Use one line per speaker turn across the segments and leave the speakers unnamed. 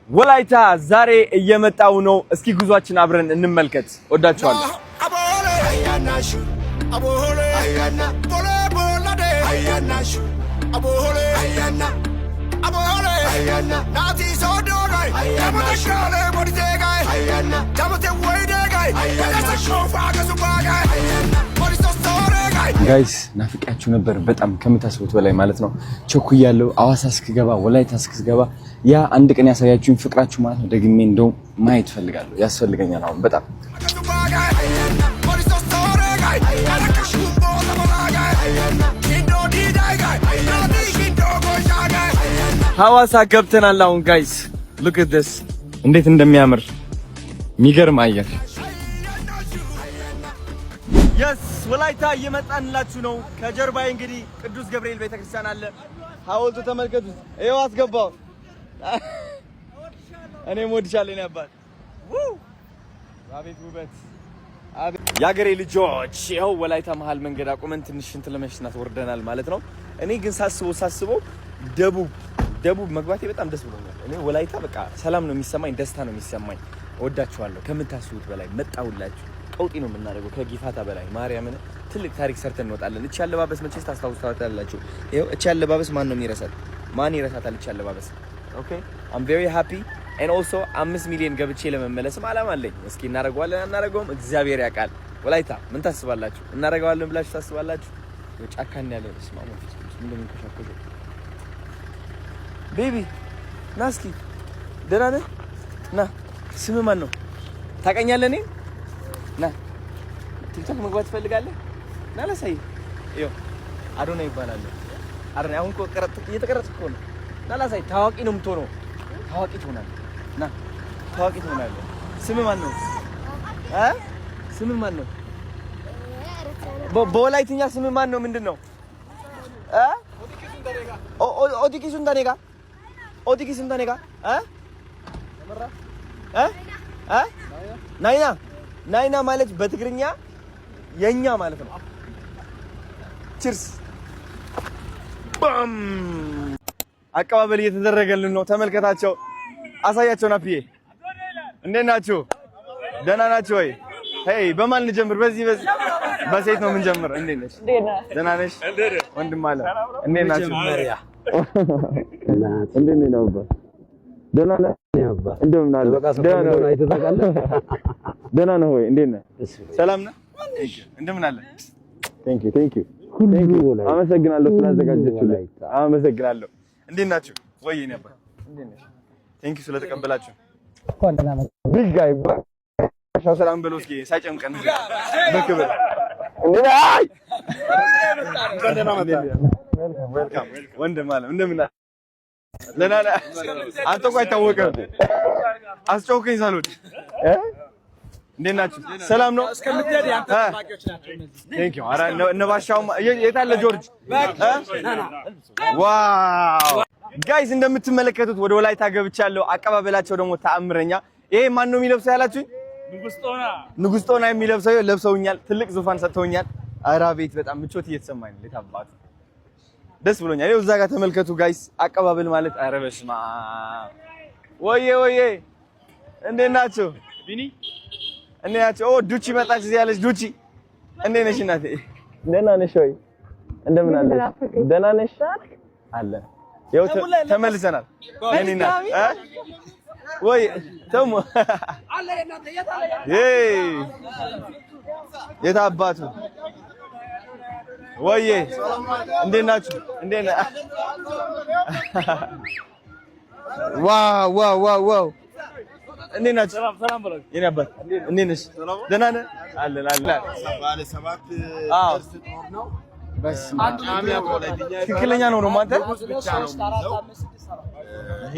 ወላይታ ዛሬ እየመጣው ነው። እስኪ ጉዟችን አብረን እንመልከት። ወዳችኋለሁ። Guys፣ ናፍቄያችሁ ነበር በጣም ከምታስቡት በላይ ማለት ነው። ቸኩያለሁ። አዋሳ እስክገባ፣ ወላይታ እስክገባ ያ አንድ ቀን ያሳያችሁኝ ፍቅራችሁ ማለት ነው ደግሜ እንደው ማየት ፈልጋለሁ፣ ያስፈልገኛል አሁን በጣም። ሐዋሳ ገብተናል አሁን guys፣ look at this፣ እንዴት እንደሚያምር፣ የሚገርም አየር። Yes፣ ወላይታ እየመጣንላችሁ ነው። ከጀርባዬ እንግዲህ ቅዱስ ገብርኤል ቤተክርስቲያን አለ። ሐውልቱ ተመልከቱት። ይኸው አስገባው። እኔም ወድሻለሁ የኔ አባት። አቤት ውበት! የአገሬ ልጆች፣ ይኸው ወላይታ መሀል መንገድ አቁመን ትንሽ ሽንት ለመሽናት ወርደናል ማለት ነው። እኔ ግን ሳስበው ሳስበው ደቡብ ደቡብ መግባቴ በጣም ደስ ብሎኛል። እኔ ወላይታ በቃ ሰላም ነው የሚሰማኝ፣ ደስታ ነው የሚሰማኝ። እወዳችኋለሁ ከምታስቡት በላይ። መጣሁላችሁ። ቀውጢ ነው የምናደርገው ከጊፋታ በላይ። ማርያምን ትልቅ ታሪክ ሰርተን እንወጣለን። እቺ አለባበስ መቼስ ታስታውሳታላችሁ። ይኸው እቺ አለባበስ ማን ነው የሚረሳት? ማን ይረሳታል? እቺ አለባበስ። Okay, I'm very happy and also 5 ሚሊዮን ገብቼ ለመመለስም አላማ አለኝ። እስኪ እናደርገዋለን አናደርገውም እግዚአብሔር ያውቃል። ወላይታ ምን ታስባላችሁ? እናደርገዋለን ብላችሁ ታስባላችሁ? ጫካን ያለው ስማ፣ እንደሚንከሻከሸው። Baby፣ ና እስኪ፣ ደህና ነህ? ና፣ ስምህ ማን ነው? ታውቀኛለህ? እኔን ና፣ ቲክቶክ መግባት ትፈልጋለህ? ና ላሳይህ። ይኸው አዶናይ ይባላል። አዶናይ፣ አሁን እኮ እየተቀረጽክ እኮ ነው። ና ላሳይህ። ታዋቂ ነው የምትሆነው። ታዋቂ ትሆናለህ። ና፣ ታዋቂ ትሆናለህ። ስምህ ማን ነው? እ ስምህ ማን ነው? በወላይትኛ ስምህ ማን ነው? ምንድን ነው? እ ኦቲኪ ሱንታኔጋ፣ ኦቲኪ ሱንታኔጋ፣ እ እ እ ናይና፣ ናይና ማለት በትግርኛ የኛ ማለት ነው። Cheers። ባም፣ አቀባበል እየተደረገልን ነው። ተመልከታቸው፣ አሳያቸው። ናፍዬ፣ እንዴት ናችሁ? ደህና ናችሁ ወይ? Hey፣ በማን ልጀምር? በዚህ በሴት ነው የምንጀምር። እንዴት ነሽ? ደህና ነሽ? ወንድም አለ፣ እንዴት ናችሁ? እንዴት ነው? ደህና ነህ? እንደምን አለ? ደህና ነህ ወይ? እንዴት ነህ? ሰላም ነህ? እንደምን አለ? Thank you, thank you። አመሰግናለሁ ስላዘጋጀችሁልኝ። አመሰግናለሁ። እንዴት ናችሁ? ወይ የኔ አባት፣ እንዴት ነሽ? Thank you ስለተቀበላችሁ። Big guy፣ ሰላም በለው እስኪ ሳይጨምቀን በክብር። አይ፣ ወንድም አለ፣ እንደምን ደህና ነህ? አንተ እኮ አይታወቅም። አስጮኸኝ ሳልወድ። እንዴት ናችሁ? ሰላም ነው? Thank you። ኧረ እነ ባሻውም የት አለ ጆርጅ? Wow guys፣ እንደምትመለከቱት ወደ ወላይታ ገብቻለሁ። አቀባበላቸው ደግሞ ተአምረኛ። ይሄ ማን ነው የሚለብሰው ያላችሁኝ? ንጉስ ጦና የሚለብሰው ለብሰውኛል። ትልቅ ዙፋን ሰጥተውኛል። ኧረ አቤት፣ በጣም ምቾት እየተሰማኝ ነው። የታባቱ ደስ ብሎኛል። ይኸው እዛ ጋር ተመልከቱ guys፣ አቀባበል ማለት ኧረ በስመ አብ። ወዬ ወዬ፣ እንዴት ናችሁ? እንዴት ናችሁ? ኦ፣ ዱቺ መጣች። እዚህ ያለች ዱቺ፣ እንዴት ነሽ እናቴ? ደህና ነሽ ወይ? እንደምን አለሽ? ደህና ነሽ? አለ፣ ይኸው ተመልሰናል። የኔ እናት ወይ ተሙ፣ የት አባቱ፣ ወዬ፣ እንዴት ናችሁ? እንዴት ነህ? Wow, wow, wow, wow! እንዴት ናችሁ? የኔ አባት፣ እንዴት ነሽ? ደህና ነህ? አለን አለን። አዎ፣ ትክክለኛ ነው ነው አንተ።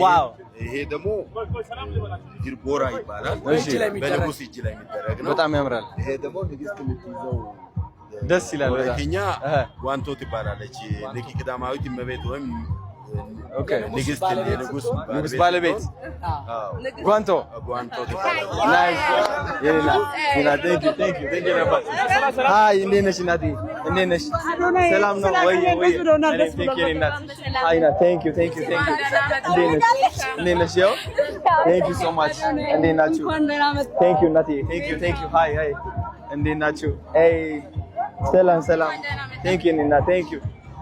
Wow።
ይሄ ደግሞ ጅርቦራ ይባላል። በንጉስ እጅ ላይ የሚደረግ ነው።
በጣም ያምራል።
ይሄ ደግሞ ንግስት የምትይዘው
ደስ ይላል።
ወላይትኛ ዋንቶ ትባላለች። ልክ ቀዳማዊት እመቤት ወይም
Okay።
ንግስት የንጉስ
ንጉስ ባለቤት ጓንቶ።
ጓንቶ ትባላለች።
Nice የሌላ ሌላ። Thank you, thank you, thank you ነበር። Hi፣ እንዴት ነሽ እናቴ? እንዴት ነሽ? ሰላም ነው ወይ? ወይ thank you እናት። Hi ና፣ thank you, thank you, thank you። እንዴት ነሽ? እንዴት ነሽ? ያው thank you so much። እንዴት ናችሁ? Thank you እናቴ። Thank you, thank you። Hi, hi፣ እንዴት ናችሁ? ኤይ፣ ሰላም ሰላም። Thank you እናት፣ thank you።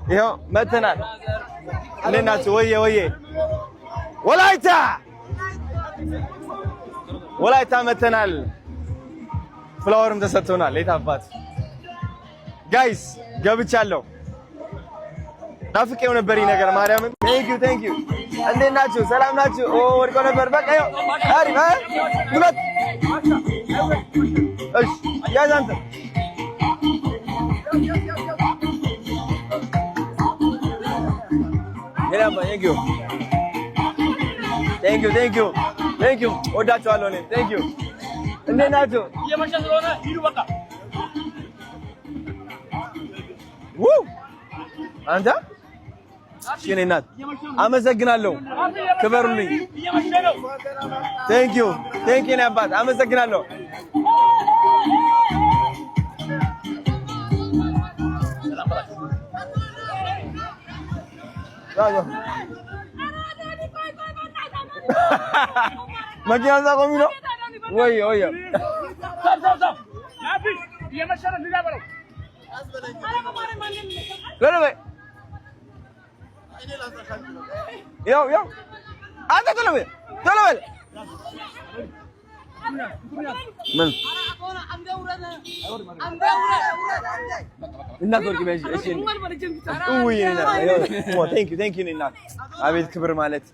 ይኸው መተናል። እንዴት ናችሁ? ወየ ወየ፣ ወላይታ ወላይታ መተናል። Flower ም ተሰጥቶናል። የት አባት guys ገብቻለሁ። ናፍቄው ነበር ይህ ነገር ማርያምን። Thank you, thank you። እንዴት ናችሁ? ሰላም ናችሁ? ኦ፣ ወድቆ ነበር። በቃ ይኸው አሪፍ እ ሁለት። እሺ፣ ያዝ አንተ። Thank you, thank you, thank you, thank you። ወዳችኋለሁ እኔም። Thank you። እንዴት ናችሁ?
እየመሸ ስለሆነ ሂዱ በቃ።
ውይ አንተ፣ እሺ የኔ እናት አመሰግናለሁ። ክበሩልኝ።
እየመሸ ነው።
Thank you, thank you የኔ አባት፣ አመሰግናለሁ። መኪና እዛ ቆሚ ነው ወይ ወይ?
እየመሸ ነው። ልጋ በለው።
ቶሎ በይ። ያው ያው አንተ ቶሎ በል፣ ቶሎ በል። ምን እንዳትወርቂ በይ። እሺ፣ ውይ፣ thank you, thank you እናት። አቤት ክብር ማለት፣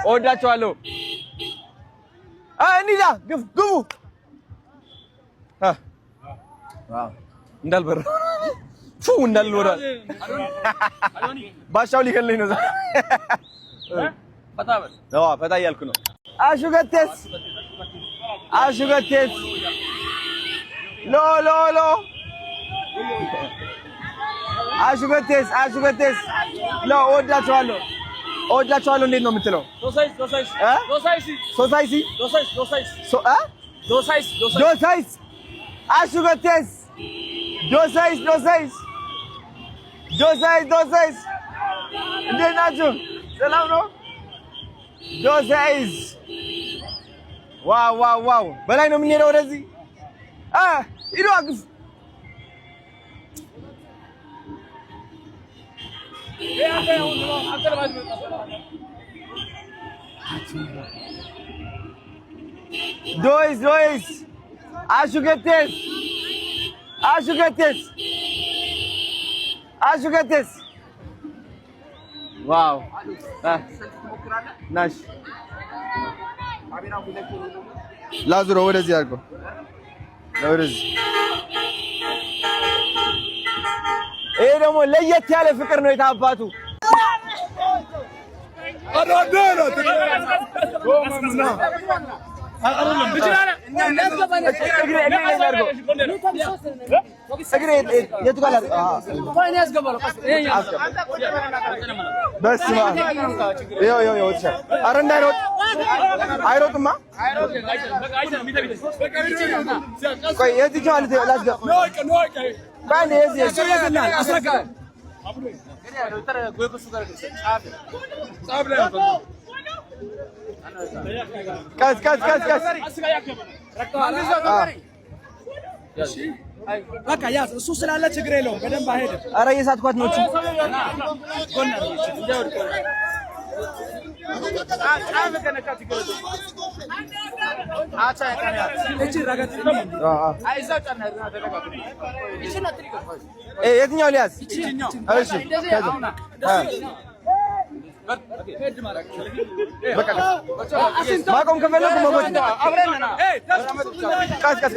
እወዳቸዋለሁ። እንሂዳ፣ ግፍ ግቡ እንዳልበረ ፉ እንዳልወራል ባሻው ሊገለኝ ነው። ፈታ እያልኩ ነው። አሹገቴስ አሹገቴስ ሎ ሎ ሎ፣ አሹገቴስ አሹገቴስ ሎ፣ እወዳቸዋለሁ፣ እወዳቸዋለሁ። እንዴት ነው የምትለው? ሶሳይሲ ዶሳይስ፣ አሹገቴስ ዶሳይስ ዶሳይስ ዶሳይስ ዶሳይስ፣ እንዴት ናችሁ? ሰላም ነው? ዶሳይስ፣ wow wow wow! በላይ ነው የምንሄደው። ወደዚህ ሂዱ አግፍ። ዶይስ ዶይስ፣ አሹገቴስ አሹገቴስ አሹገቴስ፣ wow ናሽ። ላዙሮ ወደዚህ አድርገው፣ ወደዚህ። ይሄ ደግሞ ለየት ያለ ፍቅር ነው። የታባቱ እግሬ የቱ ጋር? በስመ አብ፣ ይኸው ይኸው ይኸው። ኧረ እንዳይሮጥ፣ አይሮጥማ። ቆይ፣ የዚህኛው ላስገባ። ቆይ የዚህ ቀስ ቀስ ቀስ ቀስ።
በቃ ያዝ። እሱ ስላለ ችግር የለውም። በደንብ አይሄድም።
ኧረ እየሳትኳት ነው። የትኛው ሊያዝ? እሺ፣ ማቆም ከፈለኩ መጎት። ቀስ ቀስ ቀስ።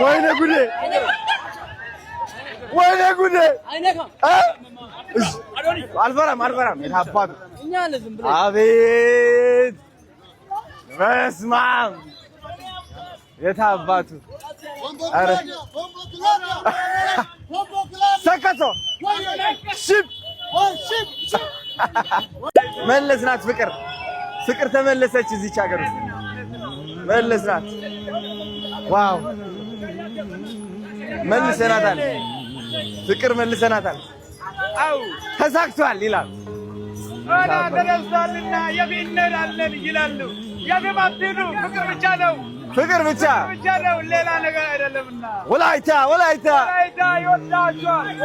ወይኔ ጉዴ! ወይኔ ጉዴ! አልፈራም፣ አልፈራም። የታባቱ አቤት፣ በስመ አብ፣ የታባቱ። ኧረ ለከሶ ሽብ መለስናት። ፍቅር ፍቅር ተመለሰች። እዚች ሀገር ውስጥ መለስናት። Wow፣ መልሰናታል። ፍቅር መልሰናታል። አው ተሳክቷል ይላል።
ኦና ተነስቷልና የፊት እንሄዳለን ይላሉ። የትም አትሄዱ፣ ፍቅር ብቻ ነው።
ፍቅር ብቻ።
ብቻ ነው፣ ሌላ ነገር አይደለምና።
ወላይታ፣ ወላይታ።
ወላይታ ይወዳችኋል።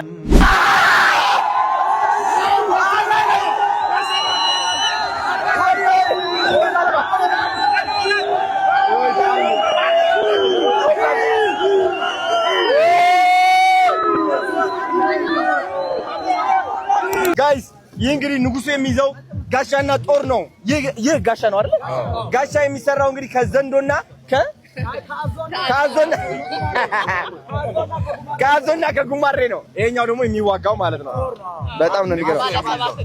Guys፣ ይህ እንግዲህ ንጉሱ የሚይዘው ጋሻና ጦር ነው። ይህ ጋሻ ነው አይደል? ጋሻ የሚሰራው እንግዲህ ከዘንዶና ከአዞና ከጉማሬ ነው። ይሄኛው ደግሞ የሚዋጋው ማለት ነው። በጣም ነው የሚገርመው።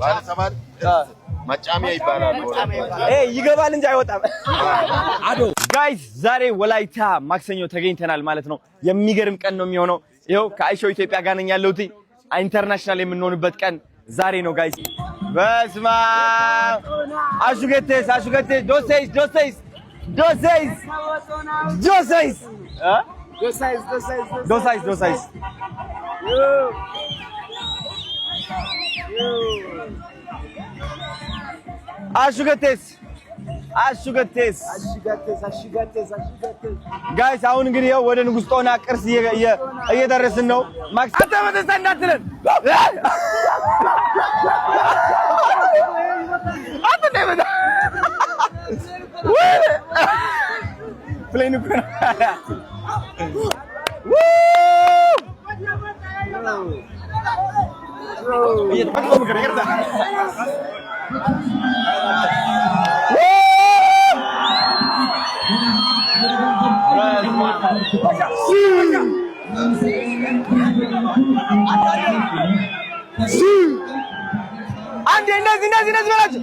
ባለ ሰባት መጫሚያ ይባላል።
ይገባል እንጂ አይወጣም። አዶ guys፣ ዛሬ ወላይታ ማክሰኞ ተገኝተናል ማለት ነው። የሚገርም ቀን ነው የሚሆነው። ይኸው ከአይሾ ኢትዮጵያ ጋር ነኝ ያለሁት። International የምንሆንበት ቀን ዛሬ ነው guys። በስመ አብ፣ አሹገቴስ አሹገቴስ፣ ዶሴይስ ዶሴይስ ዶሴይስ ዶሴይስ ዶሳይስ ዶሳይስ። አሹገቴስ አሹገቴስ። Guys፣ አሁን እንግዲህ ያው ወደ ንጉሥ ጦና ቅርስ እየደረስን ነው። ማክስ፣ አንተ በደስታ እንዳትለን፣ አንተ እንዳይመጣ plane እኮ ነው። አንዴ እንደዚህ እንደዚህ እንደዚህ በላቸው።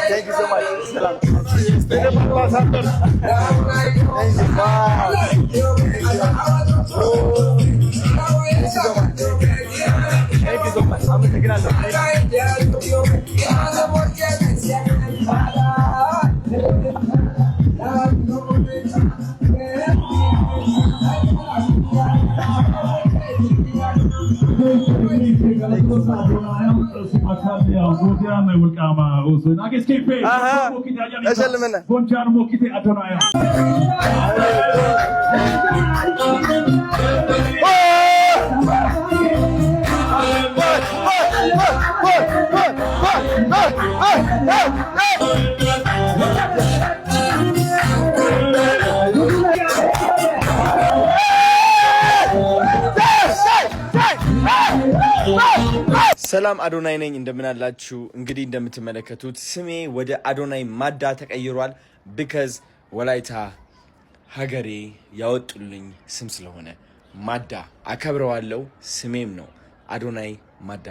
Thank you so much. ሰላም። Thank you. Bye. Thank you so much. Thank you so much. አመሰግናለሁ። ተሸልመናል። ሰላም፣ አዶናይ ነኝ። እንደምን አላችሁ? እንግዲህ እንደምትመለከቱት ስሜ ወደ አዶናይ ማዳ ተቀይሯል። Because ወላይታ ሀገሬ ያወጡልኝ ስም ስለሆነ ማዳ አከብረዋለሁ። ስሜም ነው አዶናይ ማዳ።